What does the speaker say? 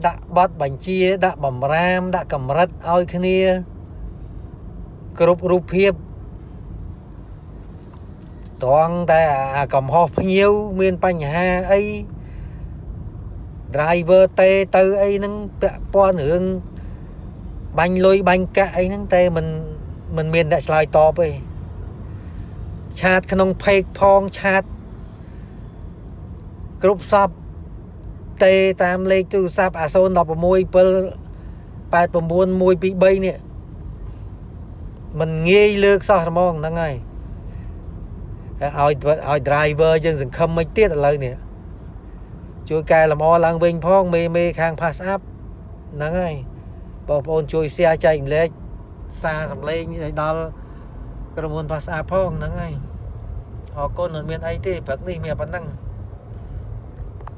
ដាក់ប័ណ្ណបញ្ជាដាក់បំរាមដាក់កម្រិតឲ្យគ្នាគ្រប់រូបភាពត្រង់តែអាកំហុសភ្ញៀវមានបញ្ហាអី driver ទេទៅអីហ្នឹងពាក់ព័ន្ធរឿងបាញ់លុយបាញ់កាក់អីហ្នឹងតែមិនមានអ្នកឆ្លើយតបទេchat ក្នុង page ផង chat គ្រប់សពទេតាមលេខទូរស័ព្ទអា016 7 89 123នេះมันងាយលើកសោះហ្មងហ្នឹងហើយឲ្យ driver យើងសង្ឃឹមមិនទៀតឥឡូវនេះជួយកែលម្អឡើងវិញផងមេមេខាង PassApp ហ្នឹងហើយបងប្អូនជួយ share ចែកម្លែកសារសំឡេងឲ្យដល់ក្រុមហ៊ុន PassApp ផងហ្នឹងហើយអរគុណអត់មានអីទេព្រឹកនេះមានប៉ុណ្ណឹង។